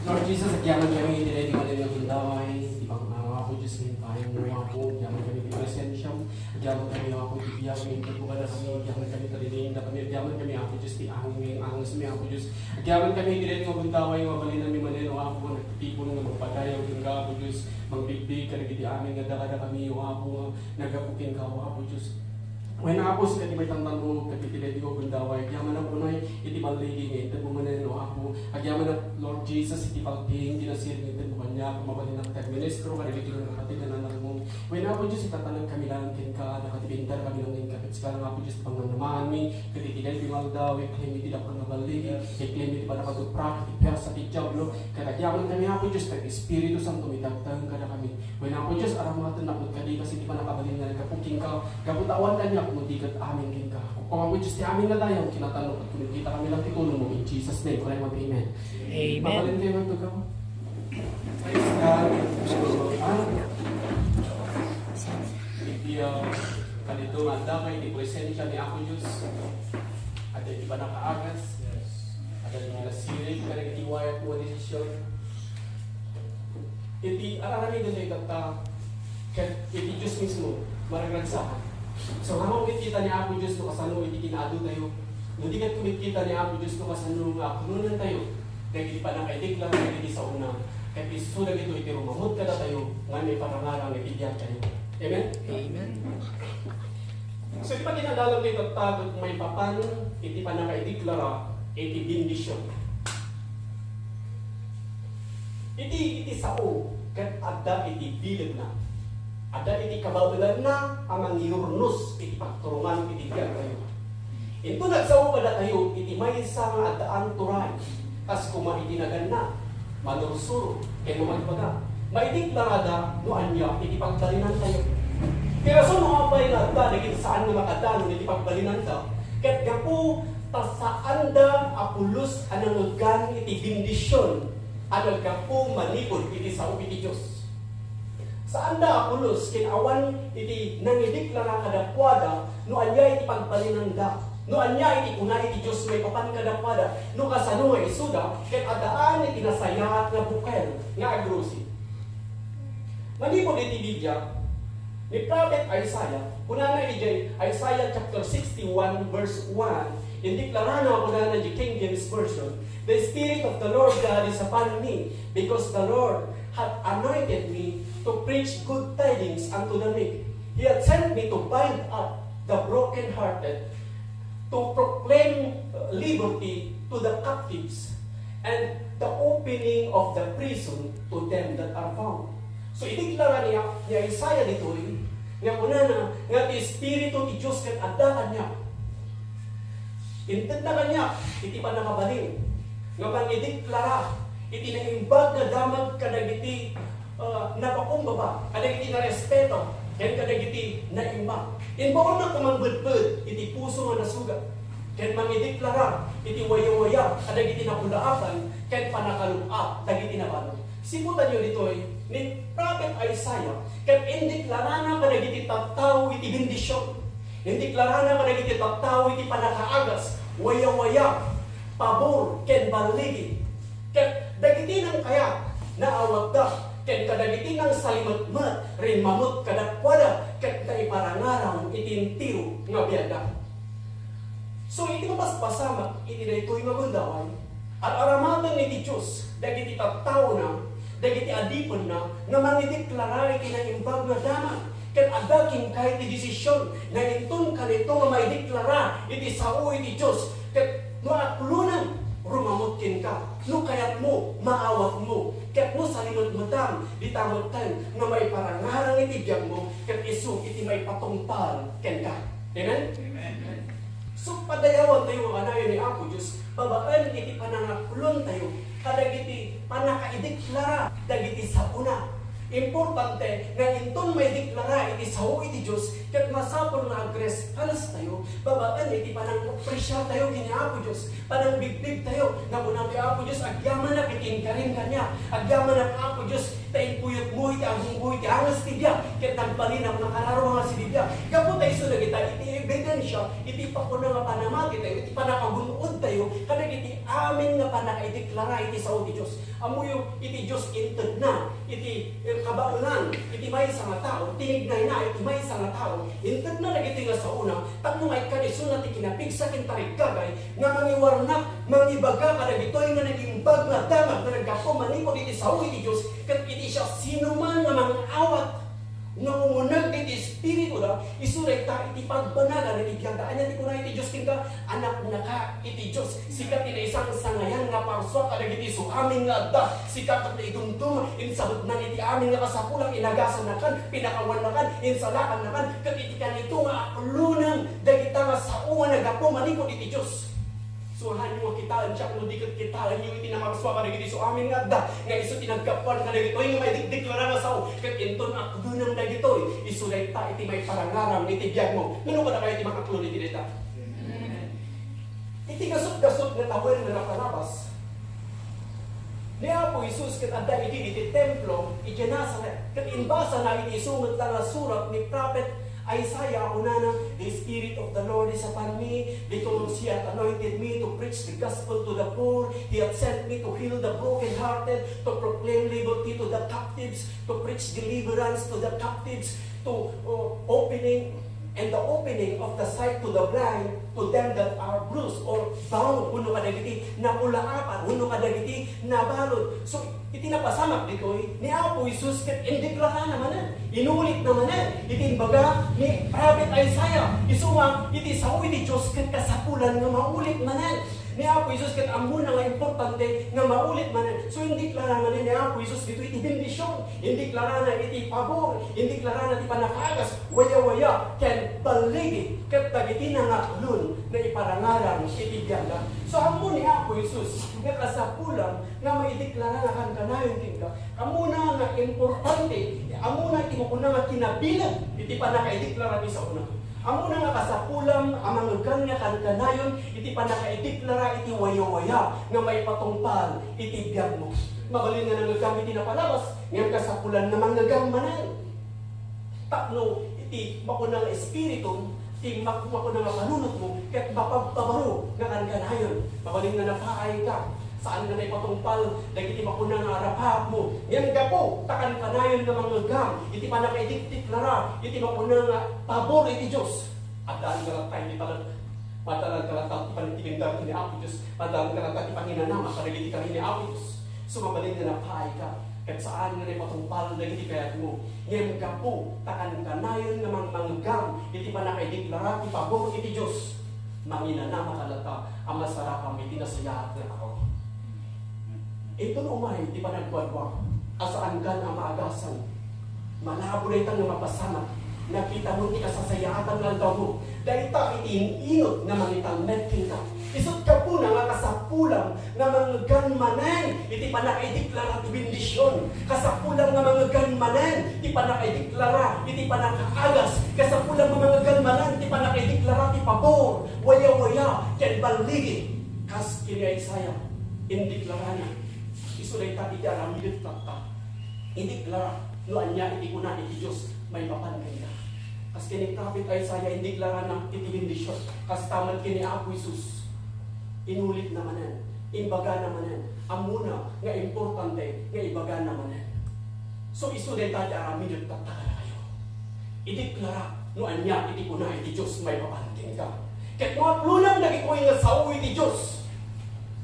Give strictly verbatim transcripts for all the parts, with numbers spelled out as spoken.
Lord Jesus, agyaman kami iti daydi manen nga gundaway, iti pangaro, Apo Dios, nga impayam mo, Apo, agyaman kami iti presensiam, agyaman kami, Apo, iti biag nga inted mo kadakami, agyaman kami ta dinengdakami, agyaman kami, Apo Dios, ti angin nga angesmi, Apo Dios, agyaman kami iti daydi nga gundaway nga mabalinanmi manen, O Apo, nga nagtitipon nga magpadayaw kenka, Apo Dios, mangbigbig kadagiti amin nga dakadakami, O Apo, nga naggapu kenka, O Apo Dios. Wen, Apo, sika ti maitantan-ok kadagiti daydi nga gundaway, agyamanak unay iti balligi nga inted mo manen, O Apo. Agyamanak, Lord Jesus, iti pagtiing, kinasiring nga inted mo kaniak, mabalinak ti agministro kadagiti nga kapateg nga nanangmo. Wen, Apo Dios, itatangekami laeng kenka, nakatibintarkami laeng kenka, ket sika laeng, Apo Dios, ti pangnamnamaanmi, ket iti daydi nga aldaw, iklem iti dakkel nga balligi, iklem iti pannakatuprak, iti puersa ti Diablo, ket agyaman kami, Apo Dios, ti Espiritu Santo, itagtagem kadakami. Wen, Apo Dios, aramatennak met kadi kas iti pannakabalin nga naggapu kenka, gapu ta awan kaniak no di ket amin kenka. Kukua, Apo Dios, ti amin nga dayaw, kinatano ket kumikita kami laeng ti tulongmo. In Jesus' name, kunayo met, amen. Amen. Mabalin kayo, Apo Dios. Praise God. Ah. Iti, ah, kanito nga adda kay iti presensia ni Apo Dios. Adda iti pannakaagas. Adda iti nasirig kadagiti wayat mo a desisyon. Iti ar-aramiden tayo tatta, ket iti Dios mismo, maragsakan. So, nga kumikita ni Apo Dios no kasano iti kinaadu tayo. No di ket kumikita ni Apo Dios no kasano nga apulonan tayo, dagiti pannakaideklara dagiti saona, ket isu dagitoy ti rumamut kadatayo nga maiparangarang iti biag tayo. Amen? Amen. So, iti pagkinadalan tayo tatta, maipapan iti pannakaideklara iti bendision. Iti, iti sao ket adda iti bilegna. Adda iti kabaelanna a mangyurnos iti pagturungan iti biagtayo. Inton agsao kadatayo iti maysa nga addaan turay, kas koma iti naganna, manursuro, ken mamagbaga, maideklarada no ania iti pagbalinantayo. Ti rason no apay nga adda dagiti saan nga makadanon iti pagbalinanda, ket gapu ta saanda a pulos a nangegan iti bendision a naggapu manipud iti sao iti Dios. Saanda a pulos ken awan iti nangideklara kadakuada no ania iti pagbalinanda, no ania iti kuna iti Dios maipapan kadakuada, no kasano nga isuda, ket addaan iti nasayaat nga bukel nga agrosi. Manipud iti Biblia, ni Prophet Isaiah, kunana idiay Isaiah chapter sixty-one, verse one, indeklarana, kunana di King James Version, "The Spirit of the Lord God is upon me, because the Lord hath anointed me to preach good tidings unto the meek. He hath sent me to bind up the brokenhearted, to proclaim liberty to the captives, and the opening of the prison to them that are bound." So, ideklara niya, ni Isaiah ditoy, nga kunana, nga ti Espiritu ti Dios ket adda kaniak. Intedna kaniak iti pannakabalin nga mangideklara iti naimbag nga damag kadagiti, ah, napakumbaba, kadagiti narespeto, ken kadagiti naimma. Imbaonnak a mangbedbed iti puso nga nasugat, ken mangideklara iti wayawaya kadagiti nakulaapan ken pannakalub-at dagiti nabanag. Siputanyo ditoy ni Prophet Isaiah, ket indeklarana kadagiti tattao iti bendision. Indeklarana kadagiti tattao iti pannakaagas, wayawaya, pabor, ken balligi. Ket dagiti nangkayat, naawatda, ken kadagiti nangsalimetmet, rimmamut kadakuada, ket naiparangarang iti entero nga biagda. So, iti mapaspasamak iti daytoy nga gundaway, ar-aramaten iti Dios dagiti tattaona, dagiti adipenna nga mangideklara iti naimbag nga damag, ket adda kenka iti desisyon nga inton kanito nga maideklara iti sao iti Dios, ket no apulonem, rumamut kenka, no kayatmo, maawatmo, ket no salimetmetam, dita metten nga maiparangarang iti biagmo, ket isu iti maipatungpal kenka. Amen? Amen. So, padayawantayo nga kanayon ni Apo Dios babaen iti panangakulontayo kadagiti pannakaideklara dagiti saona. Importante nga inton maideklara iti sao iti Dios, ket masapul nga agresponstayo babaen iti panangapresiartayo ken ni Apo Dios, panangbigbigtayo. Nga kuna ti Apo Dios, "Agyamanak iti inkarim kaniak. Agyamanak, Apo Dios, ta impuyot Buhi ti agingguy ti anges ti biag, ket nagbalin a makararuangas iti biag. Gapu ta isu dagita iti ebidensia iti pakuna nga panamati tayo, iti panakagun-od tayo kadagiti amin nga pannakaideklara iti sao ti Dios. Ammoyo, iti Dios intedna iti, eh, kabaelan iti maysa nga tao, tinignayna iti maysa nga tao, intedna dagitoy nga saona tapno maikkan isuna ti kinapigsa ken tariggagay nga mangiwarnak, mangibaga kadagitoy nga naimbag nga damag nga naggapu manipud iti sao iti Dios, ket iti siasinoman nga mangawat nga umuneg iti espirituda, isu dayta iti pagbanagan iti biagda. Ania ti kuna iti Dios kenka? Anaknaka iti Dios. Sika ti naisangsangayan nga parsua kadagiti isu amin nga adda. Sika ket naidumduma, insabetnan iti amin nga kasapulan, inagasanakan, pinakawannakan, insalakannakan, ket iti kanito nga aklonem dagita nga sao nga naggapu manipud iti Dios. Suahanyo nga kitaen siak no di ket kitaenyo iti namarsua kadagiti isu amin nga adda, nga isu ti naggapuan kadagitoy nga maidekdeklara nga sao, ket inton aklonem dagitoy, isu dayta iti maiparangarang iti biagmo. Mano kadakayo ti makaklon iti dayta? Iti gasut-gasut nga tawen nga napalabas, ni Apo Jesus ket adda idi iti templo iti Nazaret, ket imbasana iti isu met la nga surat ni Prophet Isaiah, unana, "The Spirit of the Lord is upon me, because He hath anointed me to preach the gospel to the poor. He hath sent me to heal the brokenhearted, to proclaim liberty to the captives, to preach deliverance to the captives, to, uh, opening, and the opening of the sight to the blind, to them that are bruised or bound," wenno kadagiti napulaapan, wenno kadagiti nabalud. So, iti napasamak ditoy, ni Apo Jesus ket indeklarana manen, inulitna manen iti imbaga ni Prophet Isaiah. Isu nga iti sao iti Dios ket kasapulan nga maulit manen. Ni Apo Jesus ket ammona nga importante nga maulit manen. So, indeklara manen ni Apo Jesus ditoy iti bendision. Indeklarana iti pabor. Indeklarana ti pannakaagas, wayawaya, ken balligi, ket dagiti nangaklon nga iparangarang iti biagda. So, ammo ni Apo Jesus nga kasapulan nga maideklara nga kankanayon kenka. Ammona nga importante, ammona ti makuna nga kinabileg iti pannakaideklara ti saona. Ammona nga kasapulam a mangegan nga kankanayon iti pannakaideklara iti wayawaya nga maipatungpal iti biagmo. Mabalin nga nangegam iti napalabas, ngem kasapulan nga mangegam manen. Tapno iti makuna nga espiritum, ti mak-, makuna nga panunotmo, ket mapabpabaro nga kankanayon. Mabalin nga napaayka, saan nga naipatungpal dagiti makuna nga arapaapmo. Ngem gapu ta kankanayon nga mangegam iti pannakaidekdeklara iti makuna nga pabor iti Dios, addaan nga latta iti talek. Addaan nga latta ti panagtitinggar ni Apo Dios. Addaan nga latta ti panginanama kadagiti kari ni Apo Dios. So, mabalin nga napaayka, ket saan nga naipatungpal dagiti kayatmo. Ngem gapu ta kankanayon nga mangmangegam iti pannakaideklara ti pabor iti Dios, manginanamaka latta a masarapam iti nasayaat nga tao. Inton umay ti panagduadua a saankan a maagasan, malabo dayta nga mapasamak. Nakitam ti kasasayaatan nga aldawmo. Dayta iti in-inut nga mangitalmed kenka. Isut' gapuna nga kasapulam nga mangegan manen iti pannakaideklara ti bendision. Kasapulam nga mangegan manen ti pannakaideklara iti pannakaagas. Kasapulam nga mangegan manen ti pannakaideklara ti pabor, wayawaya, ken balligi. Kas ken ni Isaiah, indeklarana, isu dayta iti aramidek tatta. Ideklara no ania iti kuna iti Dios maipapan kenka. Kas ken ni Prophet Isaiah, indeklarana iti bendision. Kasta met ken ni Apo Jesus, inulitna manen, imbagana manen, ammona nga importante nga ibagana manen. So, isu dayta ti aramidek tatta kadakayo. Ideklara no ania iti kuna iti Dios maipapan kenka. Ket no aklonam dagitoy nga sao iti Dios,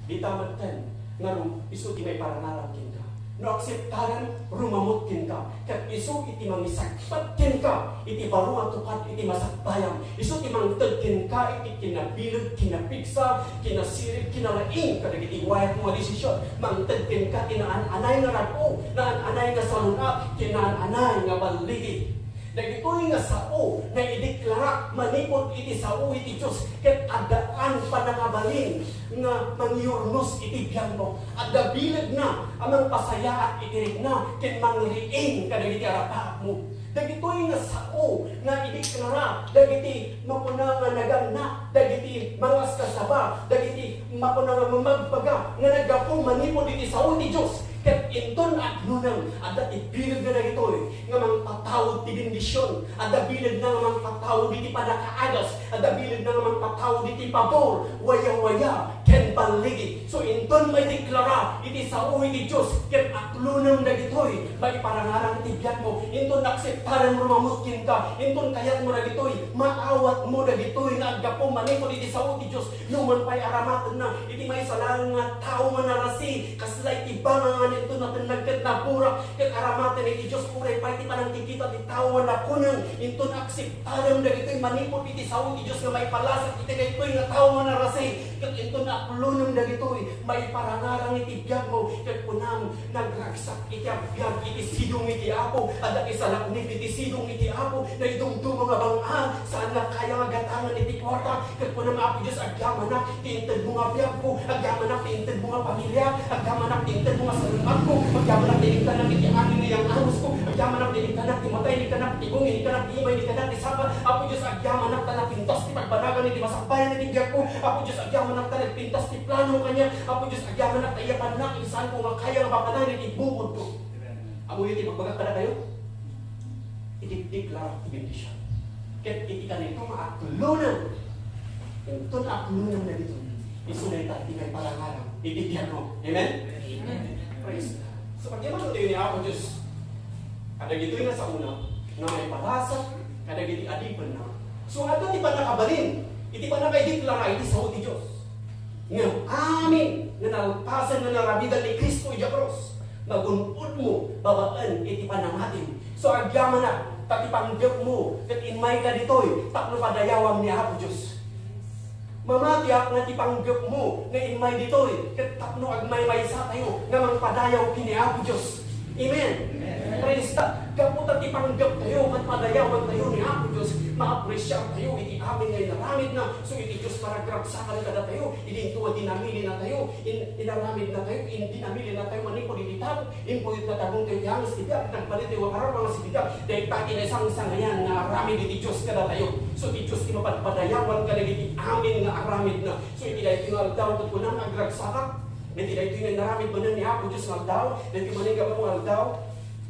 dita metten nga rum-, isu ti maiparangarang kenka. No akseptaram, rumamut kenka. Ket isu iti mangisagpet kenka iti baro a tupad iti masakbayam. Isu ti mangted kenka iti kinabileg, kinapigsa, kinasirib, kinalaing kadagiti wayat nga desisyon. Mangted kenka ti naan-anay nga rag-o, naan-anay nga salun-at, ken naan-anay nga balligi. Dagitoy nga sao nga ideklara manipud iti sao iti Dios ket addaan pannakabalin nga mangyurnos iti biagmo. Adda bilegna a mangpasayaat iti rikna ken mangriing kadagiti arapaapmo. Dagitoy nga sao nga ideklara dagiti makuna nga naganna, dagiti mangaskasaba, dagiti makuna nga mamagbaga nga naggapu manipud iti sao ti Dios. Ket Inton aglunem, adda ti bilegna dagitoy nga mangpatawag ti bendision, adda bilegna nga mangpatawag iti pannakaagas, adda bilegna nga mangpatawag iti pabor, wayawaya, ken balligi. So, inton maideklara iti sao iti Dios, ket aglunem dagitoy, maiparangarang iti biagmo. Inton nakseptarem rumamut kenka, inton kayatmo dagitoy, maawatmo dagitoy nga aggapu manipud iti sao ti Dios. Numan pay aramatenna iti maysa laeng nga tao nga narasi, kasla iti bangangan, inton natennag ket naburak, ket aramaten iti Dios, uray pay ti panangkikita ti tao nga nakuneng, inton akseptarem dagitoy manipud iti sao ti Dios nga maipalasat iti daytoy nga tao nga narasi, ket inton aglunem dagitoy, maiparangarang iti biagmo, ket kunam, nagragsak iti agbiag iti sidong iti Apo, adda ti salaknib iti sidong iti Apo, naidumduma nga bang-an, saan nga kaya nga gatangan iti kuarta, ket kunam, Apo Dios, agyamanak ti intedmo nga biagko, agyamanak ti intedmo nga pamilya, agyamanak ti intedmo nga salun-atko, agyamanak ti inkanak iti amin nga yang-anusko, agyamanak ti inkanak ti matay, inkanak ti bung, inkanak ti imay, inkanak ti saka, Apo Dios, agyamanak ta napintas ti pagbanagan iti masakbayan iti biagko, Apo Dios, agyamanak ta nagpintas ti plano kaniak, Apo Dios, agyamanak ta iyabannak iti saanko nga kaya nga mapanan iti bukodko. Amen. Ammoyo ti ibagbagak kadakayo? Idikdiklara ti bendision. Ket iti kanito nga aglunem, inton aglunem dagitoy, isu dayta ti maiparangarang iti biagmo. Amen? Amen. Praise God. So, pagyamantayo ni Apo Dios kadagitoy nga saona nga maipalasat kadagiti adipenna. So, adda ti pannakabalin iti pannakaideklara iti sao ti Dios. Ngem amin nga nalpasen nga naramidan ni Cristo idiay krus, magun-odmo babaen iti panamatim. So, agyamanak ta ti panggepmo ket immayka ditoy tapno padayawam ni Apo Dios. Mamatiak nga ti panggepmo nga immay ditoy ket tapno agmaymaysatayo nga mangpadayaw ken ni Apo Dios. Amen. Amen. Praise God. Gapu ta ti panggeptayo ket padayawantayo ni Apo Dios, maapresiartayo iti amin nga inaramidna. So, iti Dios maragragsakan kadatayo, idinto a dinamilinatayo, in-, inaramidnatayo, in-, dinamilinatayo manipud iti tao, imbuyotnatayo ti anges ti biag, nagbalintayo a kararua nga sibibiag. Dayta ti naisangsangayan nga aramid iti Dios kadatayo. So, ti Dios ti mapadpadayawan kadagiti amin nga aramidna. So, iti daytoy nga aldaw, ket kunam nga agragsakak, iti daytoy nga inaramid manen ni Apo Dios nga aldaw, daytoy manen nga baro nga aldaw,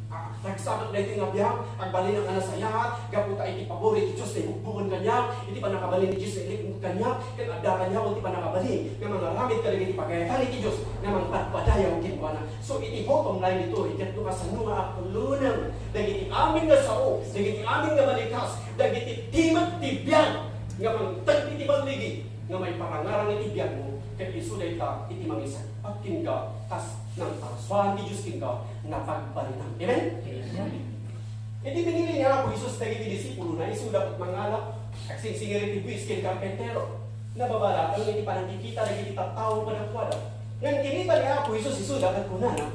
ah, nagsakak daytoy nga biag, agbalinak a nasayaat, gapu ta iti pabor iti Dios nga ibukbuken kaniak, iti pannakabalin ni Dios nga iliklik kaniak, ket adda kaniak ti pannakabalin nga mangaramid kadagiti pagayatan iti Dios nga mangpadpadayaw kenkuana. So, iti bottom line ditoy, ket no kasano nga aglunem dagiti amin nga sao, dagiti amin nga balikas, dagiti timek ti biag nga mangted iti balligi, nga maiparangarang iti biagmo, ket isu dayta iti mangisagpag kenka kas nangparsuaan ti Dios kenka nga pagbalinam. Amen? Amen. Iti pinili ni Apo Jesus dagiti disipulona, isuda ket mangala, agsingsingir iti buis ken karpentero. Nababalaten iti panagkikita dagiti tattao kadakuada. Ngem kinita ni Apo Jesus isuda ket kunana,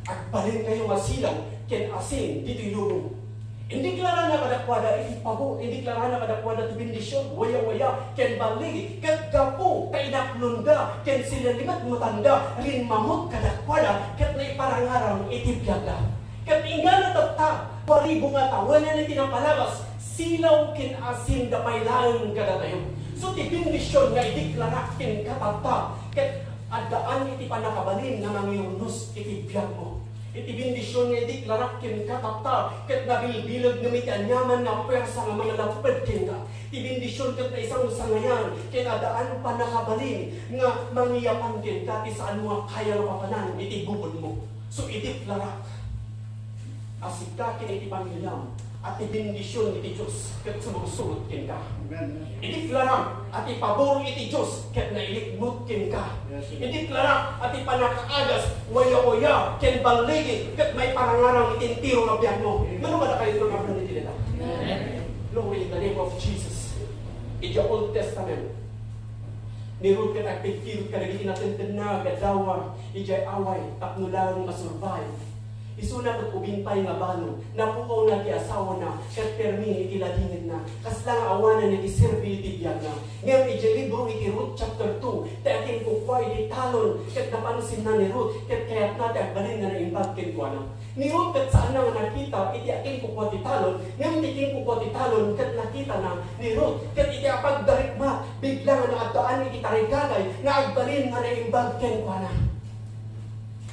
"Agbalinkayo nga silaw ken asin ditoy lubong." Indeklarana kadakuada iti pabor, indeklarana kadakuada ti bendision, wayawaya, ken balligi, ket gapu ta inaklonda ken sinalimetmetanda, rimmamut kadakuada, ket naiparangarang iti biagda. Ket ingana tatta, dua ribu nga tawenan iti napalabas, silaw ken asin da pay laeng kadatayo. So, ti bendision nga idiklarak kenka tatta, ket addaan iti pannakabalin nga mangiurnos iti biagmo. Iti bendision nga idiklarak kenka tatta, ket nabilbileg ngem iti aniaman nga puersa nga manglapped kenka. Ti bendision ket naisangsangayan, ken addaan pannakabalin nga mangiyapan kenka ti saanmo a kaya nga mapanan iti bukodmo. So, idiklarak a sika ken iti pamilyam, a ti bendision iti Dios ket sumursurot kenka. Amen. Idiklarak a ti pabor iti Dios ket nailikmut kenka. Yes, Lord. Idiklarak a ti pannakaagas, wayawaya, ken balligi ket maiparangarang iti entero nga biagmo. Amen. Mano kadakayo nga abrahan iti dayta? Amen. Glory in the name of Jesus. Idiay Old Testament, ni Ruth ket agpigpigsa kadagiti natentenna nga addaw idiay away tapno laeng ma-survive. Isuna ket ubing pay nga balo, napukawna ti asawana ket permi iti ladingitna, kasla nga awanan iti serbi iti biagna. Ngem idiay libro iti Ruth chapter two, ti akinkukua iti talon ket napansinna ni Ruth ket kayatna ti agbalin nga naimbag kenkuana. Ni Ruth ket saanna nga nakita iti akinkukua ti talon, ngem ti kinkukua ti talon ket nakitana ni Ruth, ket iti apagdarikmat, bigla nga naaddaan iti tarigagay nga agbalin nga naimbag kenkuana.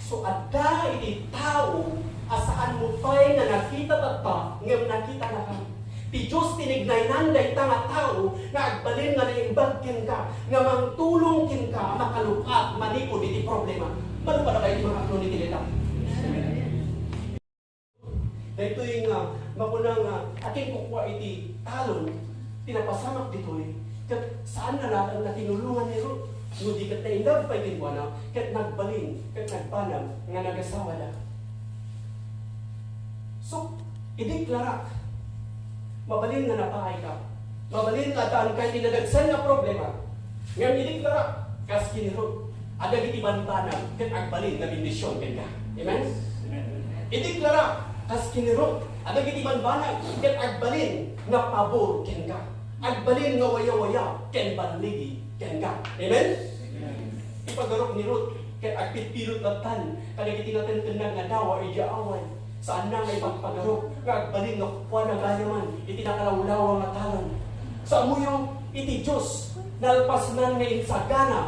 So, adda iti tao a saanmo pay nga nakita tatta, ngem nakitanaka. Ti Dios ti nignaynan dayta nga tao nga agbalin nga naimbag kenka, nga mangtulong kenka a makalub-at manipud iti problema. Mano pay iti mga aklon iti dayta. Daytoy nga makuna nga akin kukua iti talon ti napasamak ditoy, ket saan nga laeng nga tinulongan ni Ruth, no di ket naindawag pay kenkuana, ket nagbalin, ket nagbanag nga nagasawada. So, idiklarak, mabalin nga napaayka, mabalin nga addaanka iti nadagsen nga problema, ngem idiklarak, kas ken ni Ruth, adda dagiti banbanag ket agbalin nga bendision kenka. Amen? Amen. Idiklarak, kas ken ni Ruth, adda dagiti banbanag ket agbalin nga pabor kenka. Agbalin nga wayawaya ken balligi kenka. Amen? Amen. Ipagarok ni Ruth ket agpitpilot lattan kadagiti natengtengna nga dawa idiay awan. Saanna nga ipagpagarok nga agbalin nga kuana gayam iti nakalawlawa nga talon. Sa ammoyo, iti Dios, nalpasnan nga insagana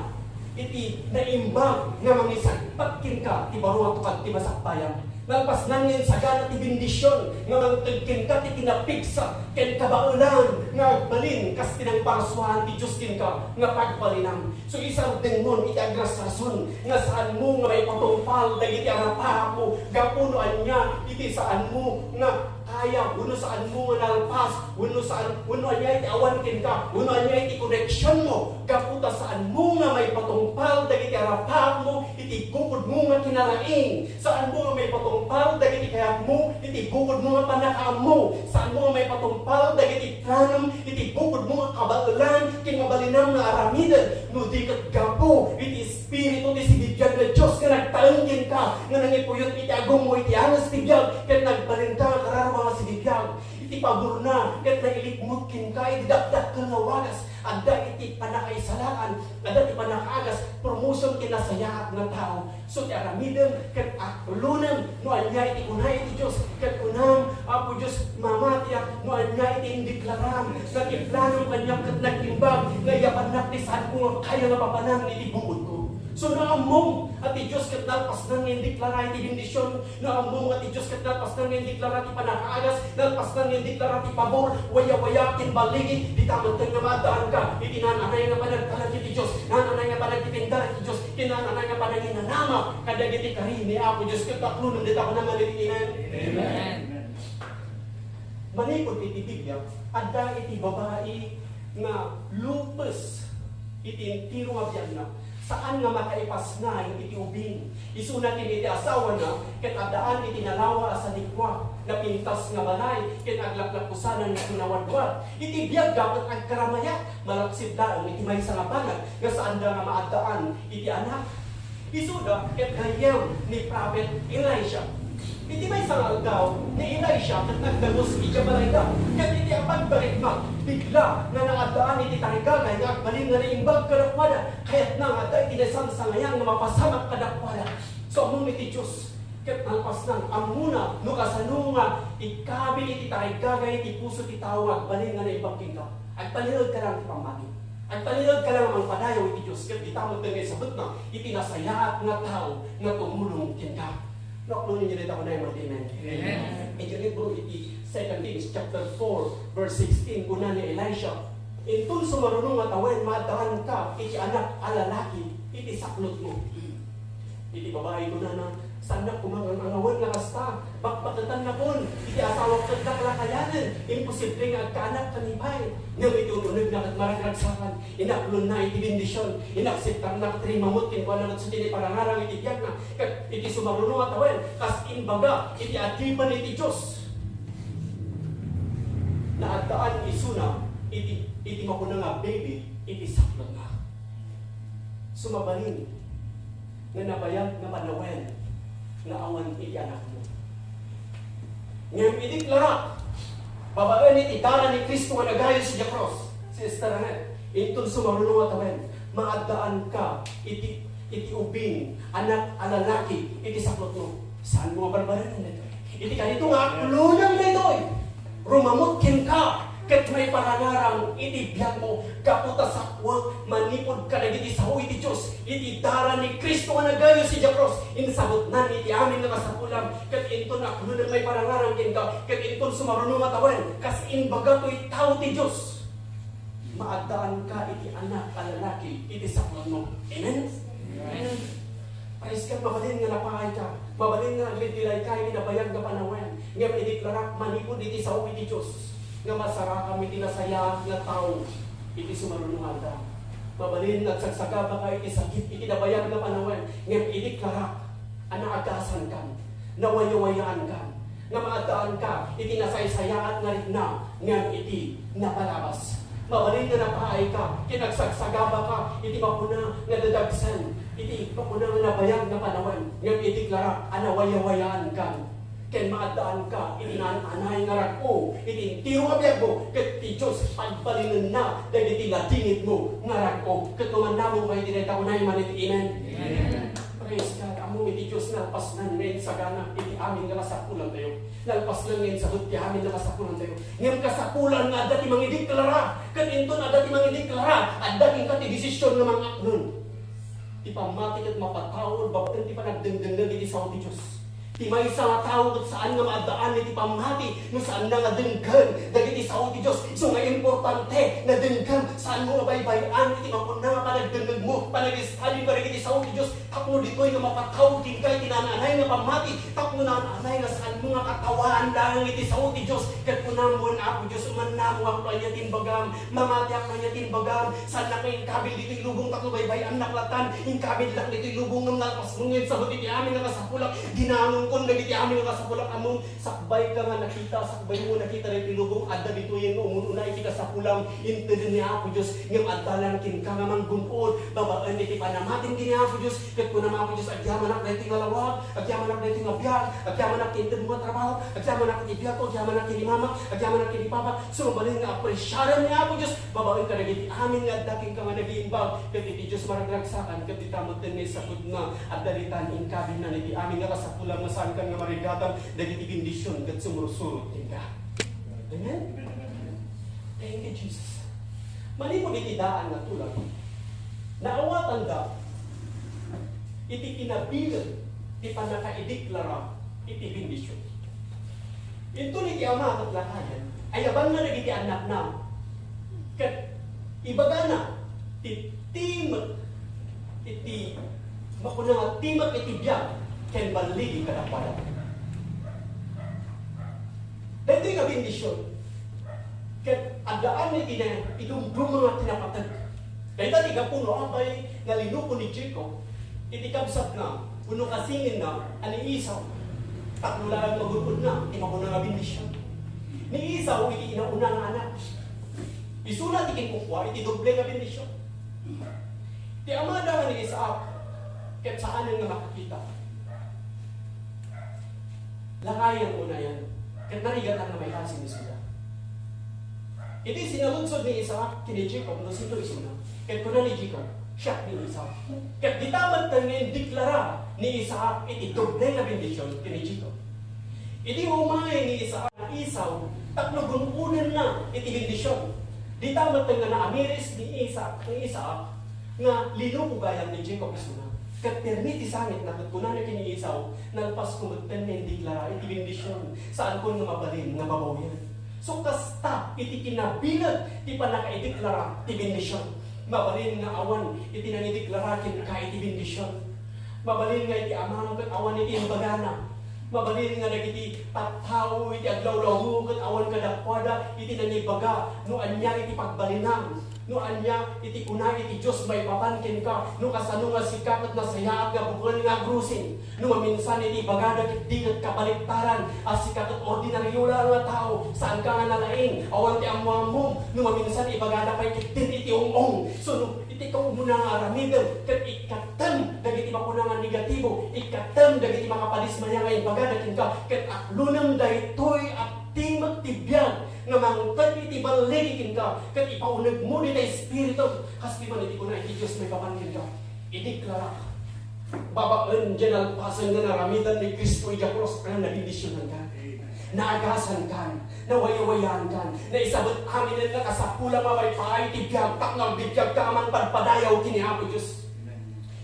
iti naimbag nga mangisagpet kenka ti baro a tukad ti masakbayan. Nalpasnan nga insagana ti bendision nga mangted kenka ti kinapigsa ken kabaelan nga agbalin kas ti nangparsuaan ti Dios kenka nga pagbalinam. So, isardengmon iti agrasrason nga saanmo nga maipatungpal dagiti arapaapmo gapu no ania iti saanmo nga kaya, wenno saanmo nga nalpas, wenno saan, wenno ania iti awan kenka, wenno ania iti koneksionmo, gapu ta saanmo nga maipatungpal dagiti arapaapmo iti bukodmo nga kinalaing. Saanmo nga maipatungpal dagiti kayatmo iti bukodmo nga pannakaammo. Saanmo nga maipatungpal dagiti planom iti bukodmo nga kabaelan ken mabalinam nga aramiden, no di ket gapu iti Espiritu ti sibibiag nga Dios nga nagtaeng kenka, nga nangipuyot iti agummo iti anges ti biag, ket nagbalinka nga kararua nga sibibiag. Iti paborna, ket nailikmut kenka iti dakdakkel nga wagas, adda iti pannakaisalaan, adda ti pannakaagas, promotion ken nasayaat nga tao. So, ti aramidem ket aklonem no ania iti kuna iti Dios, ket kunam, Apo Dios, mamatiak no ania iti indiklaram, nga ti planom kaniak ket nag-imbag, nga iyabannak ti saanko nga kaya nga papanan iti bukodko. So, naammom a ti Dios ket nalpasnan nga indiklara iti bendision, naammom a ti Dios ket nalpasnan nga indiklara ti pannakaagas, nalpasnan nga indiklara ti pabor, wayawaya ken balligi, dita metten nga maaddaanka iti naan-anay nga panagtalek iti Dios, naan-anay nga panagdepender iti Dios, ken naan-anay nga pananginanama kadagiti kari ni Apo Dios. Ket aklonem dita, kunam nga amen. Amen. Manipud iti Biblia, adda iti babai nga lupes iti entero nga biagna. Saan nga makaipasngay iti ubing. Isuna ken iti asawana, ket addaan iti nalawa a sanikua, napintas nga balay, ket aglaklakusanan nga kinawadwad. Iti biagda ket agkaramayat, malaksid laeng iti maysa nga banag nga saanda nga maaddaan iti anak. Isuda ket gayyem ni Prophet Elisha. Iti maysa nga aldaw, ni Elisha ket nagdagus idiay balayda. Ket iti apan barikmat, bigla nga naaddaan iti tarigagay nga agbalin nga naimbag kadakuada. Kayatna nga adda iti naisangsangayan nga mapasamak kadakuada. So, ammom iti Dios, ket nalpasnan, ammona no kasano nga ikabil iti tarigagay ti puso ti tao nga agbalin nga naimbag kenka. Agpalinaedka laeng ti pammati. Agpalinaedka laeng a mangpadayaw iti Dios, ket dita met nga isabetna iti nasayaat nga tao nga tumulong kenka. Naklonen dayta, kunam nga amen. Amen. Iti libro iti Second Kings chapter four, verse sixteen, kuna ni Elisha, "Inton sumaruno nga tawen, maaddaanka iti anak a lalaki iti saklotmo." Iti babai kunana, "Saannak koma nga angawen nga kasta. Bakbaketannakon iti asawak ket daklakayanen. Imposible nga agkaanak kaniak pay." Ngem iti un-unegna ket maragragsakan, inaklonna iti bendision. Inakseptarna ket rimmamet kenkuana ket isu ti naiparangarang iti biagna. Ket iti sumaruno nga tawen, kas imbaga iti adipen iti Dios, naaddaan isuna iti, iti makuna nga baby iti saklotna. Sumabalin nga nabayag nga panawen nga awan iti anakmo. Ngem ideklara, babaen iti dara ni Cristo nga nagayus idiay krus, Sister Annette, inton sumaruno nga tawen, maaddaanka iti, iti ubing, anak a lalaki, iti saklotmo. Saanmo nga barbarenen daytoy? Iti kayatmo nga aklonam daytoy, rumamut kenka, ket maiparangarang iti biagmo gapu ta sapuek manipud kadagiti sao iti Dios iti dara ni Cristo nga nagayo sadiay krus. Insabutnan iti amin nga kasapulam, ket inton aklonen maiparangarang kenka, ket inton sumaruno nga tawen, kas imbaga toy tao ti Dios. Maaddaanka iti anak a lalaki iti sapulanmo. Amen? Amen. Praise God, mabalin nga napaayka, mabalin nga aglindilayka iti nabayag nga panawen, ngem idiklarak manipud iti sao iti Dios nga masarakam iti nasayaat nga tao iti sumaruno nga aldaw. Mabalin nga agsagsagabaka iti sakit iti nabayag nga panawen, ngem idiklarak a naagasankan, nawayawayaankan, nga maaddaanka iti nasaysayaat nga rikna ngem iti napalabas. Mabalin nga napaayka ken agsagsagabaka iti makuna nga dadagsen, iti makuna nga nabayag nga panawen, ngem idiklarak a nawayawayaankan, ken maaddaanka iti naan-anay nga rag-o iti entero nga biagmo, ket ti Dios pagbalinenna dagiti ladingitmo nga rag-o. Ket no mannamongka iti dayta, unay man iti amen. Amen. Praise God. Ammom iti Dios, nalpasnan nga insagana iti amin nga kasapulantayo. Nalpasnan nga insabut ti amin nga kasapulantayo. Ngem kasapulan nga adda ti mangideklara. Ket inton adda ti mangideklara, adda kenka ti desisyon nga mangaknon. Ti pammati ket mapataud babaen ti panagdengdengngeg iti sao ti Dios. Ti maysa nga tao ket saan nga maaddaan iti pammati no saanna nga denggen dagiti sao ti Dios. Isu nga importante nga denggem, saanmo nga baybay-an iti makuna nga panagdengngegmo, panag-studymo kadagiti sao ti Dios, tapno ditoy nga mapataud kenka iti naan-anay nga pammati, tapno naan-anay nga saanmo nga katawaan laeng iti sao ti Dios. Ket kunam wen, Apo Dios, umannamongak no ania ti imbagam, mamatiak no ania ti imbagam, saannak nga inkabil ditoy lubong tapno baybay-annak latan, inkabilak ditoy lubong ngem nalpasmo nga insabut iti amin nga kasapulak, ginanongkon dagiti amin nga kasapulak, ammom, sakbayka nga nakita, sakbaymo nga nakita ditoy lubong, adda ditoyen nga umun-una iti kasapulam, inteden ni Apo Dios, ngem adda laeng kenka nga manggun-od babaen iti panamatim ken ni Apo Dios, ket kunam, Apo Dios, agyamanak daytoy nga lawag, agyamanak daytoy nga biag, agyamanak ti intedmo nga trabaho, agyamanak iti biagko, agyamanak ken ni mamak, agyamanak ken ni papak, sumabalin nga apresiaren ni Apo Dios, babaen kadagiti amin nga adda kenka nga nagiimbag, ket iti Dios maragragsakan, ket dita metten nga isagudna, adda ditan inkabilnan iti amin nga kasapulam nga saankan nga marigatan dagiti bendision ket sumursurot kenka. Amen? Thank you, Jesus. Manipud iti daan nga tulag, naawatanda iti kinabileg ti pannakaideklara iti bendision. Inton iti ama ket lakayen, ayabanna dagiti annakna, ket ibagana ti timek iti, makuna nga timek iti biag ken balligi kadakuada. Daytoy nga bendision, ket addaan iti na-, idumduma nga kinapateg. Dayta ti gapu no apay nga linuko ni Jacob iti kabsatna wenno kasinginna a ni Esau. Tapno laeng magun-odna ti makuna nga bendision. Ni Esau iti inauna nga anak. Isuna ti kinkukua iti doble nga bendision. Ti amada nga ni Isaac, ket saanen nga makakita. Lakayen, unayen, ket narigatan nga maikasi ni Juda. Iti sinaludsod ni Isaac ken ni Jacob no sino isuna, ket kuna ni Jacob, "Siak ni Esau." Ket dita metten nga indeklara ni Isaac iti doble nga bendision ken ni Jacob. Idi umay ni Isaac nga Esau, tapno gun-odenna iti bendision. Dita metten nga naamiris ni Isaac, ni Isaac, nga linuko gayam ni Jacob isuna. Ket pirmi ti sangitna ket kunana ken ni Esau, "Nalpasko metten nga indeklara iti bendision. Saankon nga mabalin nga babawian." So, kasta iti kinabileg ti pannakaideklara ti bendision. Mabalin nga awan iti nangideklara kenka iti bendision. Mabalin nga iti amam ket awan iti imbagana. Mabalin nga dagiti tattao iti aglawlawmo ket awan kadakuada iti nangibaga no ania iti pagbalinam, no ania iti kuna iti Dios maipapan kenka, no kasano nga sika ket nasayaat nga bukel nga agrosin. No maminsan iti ibagada ket di ket kabaliktaran, a sika ket ordinaryo laeng nga tao, saanka nga nalaing, awan ti ammoammom, no maminsan ibagada pay ket din iti ung-ong. So, no iti kaumuna nga aramidem ket ikkatem dagiti makuna nga negatibo, ikkatem dagiti makapadismaya nga ibagada kenka, ket aklonem daytoy a timek ti biag nga mangted iti balligi kenka, ket ipaunegmo dita Espiritu, kas ti man iti kuna iti Dios maipapan kenka. Ideklara, Babaen diay nalpasen nga naramiden ni Cristo idiay krus, a, nabendisionankan. Naagasankan, nawayawayaan kan, naisabet aminen nga kasapulan a maipaay ti biag tapno agbibiagka a mangpadpadayaw ken ni Apo Dios.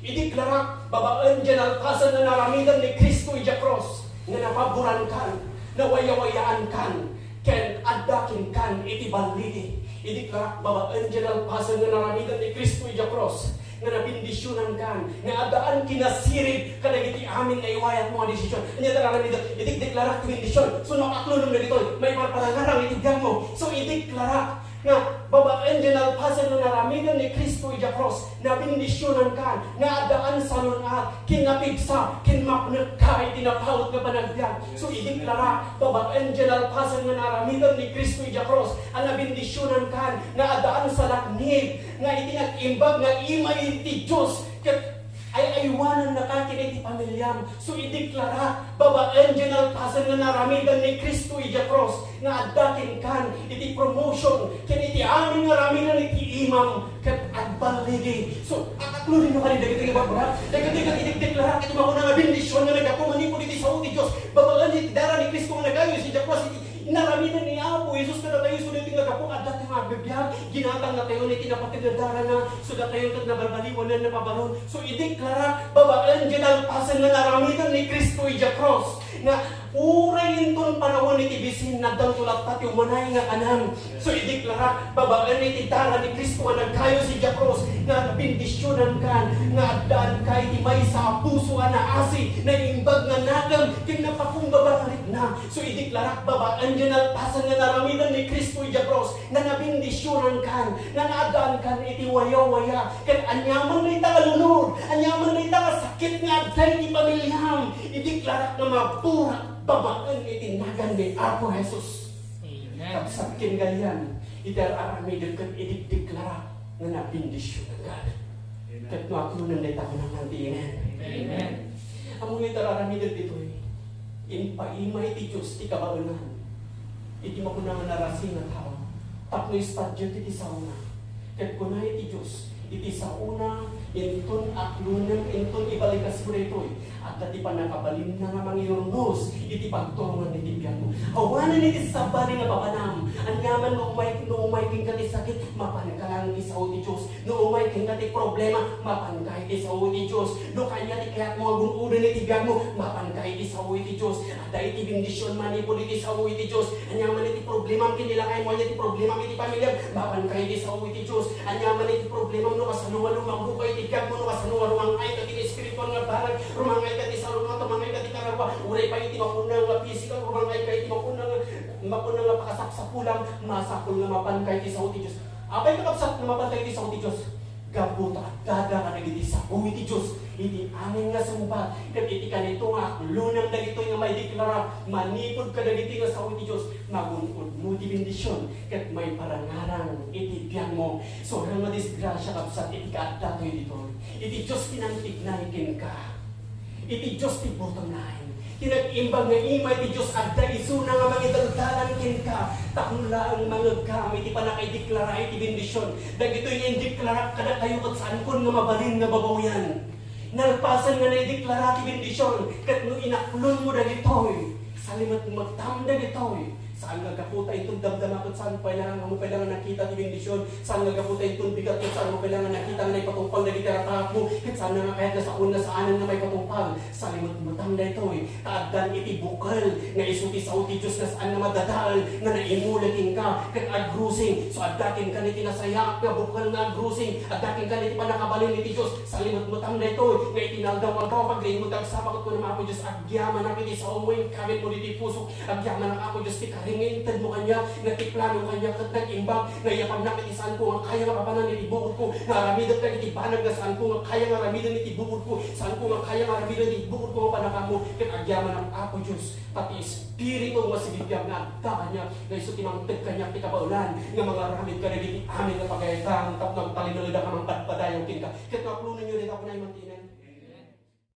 Idiklarak, babaen diay nalpasen nga naramiden ni Cristo idiay krus, nga napaborankan, nawayawayaankan, ken adda kenkan iti balligi. Idiklarak, babaen diay nalpasen nga naramiden ni Cristo idiay krus, nga nabendisionankan, nga addaan kinasirib kadagiti amin nga iwayatmo nga desision. Ania ti aramidek? Idiklarak ti bendision. So, no aklonem dagitoy, maiparangarang iti biagmo. So, idiklarak nga babaen diay nalpasen nga naramiden ni Cristo idiay krus, nabendisionankan, nga addaan salun-at, ken napigsa, ken mapnekka iti napaut nga panagbiag. So, idiklarak, babaen diay nalpasen nga naramiden ni Cristo idiay krus, a nabendisionankan, nga addaan salaknib, nga iti nag-imbag nga imay ti Dios, ket ay-aywanannaka ken iti pamiliam. So, idiklarak, babaen diay nalpasen nga naramiden ni Cristo idiay krus, nga adda kenkan iti promotion, ken iti amin nga aramiden iti imam, ket agballigi. So, akaklorinyo kadi dagiti nga ibagbagak, dagiti nga idiklarak iti makuna nga bendision nga naggapu manipud iti sao ti Dios, babaen iti dara ni Cristo nga nagayo idiay krus, iti naramiden ni Apo Jesus kadatayo. So, dagiti nga gapu, adda tayo nga agbibiag, ginatangna tayo iti napateg a darana, so, datayo ket nabalbaliwan, napabaron. So, idiklarak, babaen diay nalpasen nga naramiden ni Cristo idiay krus, nga uray inton panawen iti bisin, addanto latta ti umanay nga kanem. So, idiklarak, babaen iti dara ni Cristo nga nagkayus idiay krus, nga bendisionankan, nga addaanka iti maysa a puso a naasi, naimbag nga nakem, ken napakumbaba nga rikna. So, idiklarak, babaen diay nalpasen nga naramiden ni Cristo idiay krus, nga nabendisionankan, nga naaddaankan iti wayawaya, ken aniaman dayta nga lunod, aniaman dayta nga sakit nga adda iti pamiliam, idiklarak nga maburak babaen iti nagan ni Apo Jesus. Amen. Kabsat ken gayam, iti ar-aramidek ket idiklarak nga nabendisionankan. Amen. Ket no aklonen dayta, kunam ti amen. Amen. Ammom iti ar-aramidek ditoy, impaima iti Dios ti kabaenan iti makuna nga narasing a tao tapno istadiot iti saona. Ket kuna iti Dios, iti saona, inton aklonem, inton ibalikasmo daytoy, adda ti pannakabalinna nga mangirnos iti pagturongan iti biagmo. Awanen iti sabali nga papanam. Aniaman no umay, no umay kenka ti sakit, mapanka laeng iti sao ti Dios. No umay kenka ti problema, mapanka iti sao iti Dios. No kayat ti kayatmo nga gun-oden iti biagmo, mapanka iti sao iti Dios. Adda iti bendision manipud iti sao iti Dios. Aniaman iti problemam ken ni lakaymo, ania ti problemam iti pamiliam, mapanka iti sao iti Dios. Aniaman iti problemam, no kasano nga lumangloka iti biagmo, no kasano nga rumang-ayka iti espiritual nga banag, rumang-ayka iti salungat, rumang-ayka iti kararua, uray pay iti makuna nga pisikal, rumang-ayka iti makuna nga, makuna nga pakasapsapulam, masapul nga mapanka iti sao iti Dios. Apay, kakabsat, nga mapanka iti sao iti Dios? Gapu ta addada kadagiti sao iti Dios iti amin nga sungbat, ket iti kanito nga aklonem dagitoy nga maideklara manipud kadagiti nga sao iti Dios, magun-odmo ti bendision ket maiparangarang iti biagmo. Surang a disgrasia, kabsat, iti kaaddatoy ditoy. Iti Dios ti nangtignay kenka. Iti Dios ti bottom line. Ti nag-imbag nga ima iti Dios, adda isuna nga mangidaldalan kenka, tapno laeng mangegkam iti pannakaideklara iti bendision. Dagitoy nga indeklarak kadakayo ket saankon nga mabalin nga babaoyan. Nalpasen nga naideklara ti bendision, ket no inaklonmo dagitoy, salimetmetam dagitoy. Saan nga gapu ta inton damdama ket saan pay laeng nga mo kailangan nakita ti bendision. Saan nga gapu ta inton bigat ket saan mo kailangan nakita nga naipatungpal dagiti rataratmo. Ket saan nga kayat nga saon nga saanen nga maipatungpal. Salimetmetam daytoy. Ta addan iti bukel nga isu ti sao ti Dios nga saan nga madadael nga naimula kenka ket agrusing. So, adda kenka iti nasayaat nga bukel nga agrusing. Adda kenka iti pannakabalin iti Dios. Salimetmetam daytoy nga iti naldaw-aldaw pagriingmo ti agsapa ket kunam, Apo Dios, agyamanak iti saomo, inkabilmo ditoy pusok. Agyamanak, Apo Dios, ti karim nga intedmo kaniak, nga ti plano kaniak ket nag-imbag, nga iyabannak iti saanko nga kaya nga papanan iti bukodko, nga aramidek dagiti banag nga saanko nga kaya nga aramiden iti bukodko, saanko nga kaya nga aramiden iti bukodko nga panakanmo, ket agyamanak, Apo Dios, ta ti Espiritu nga sibibiag nga adda kaniak, nga isu ti mangted kaniak ti kabaelan, nga mangaramid kadagiti amin nga pagayatan, tapno agtalinaedaka a mangpadpadayaw kenka, ket no aklonenyo dayta, kunam ti amen.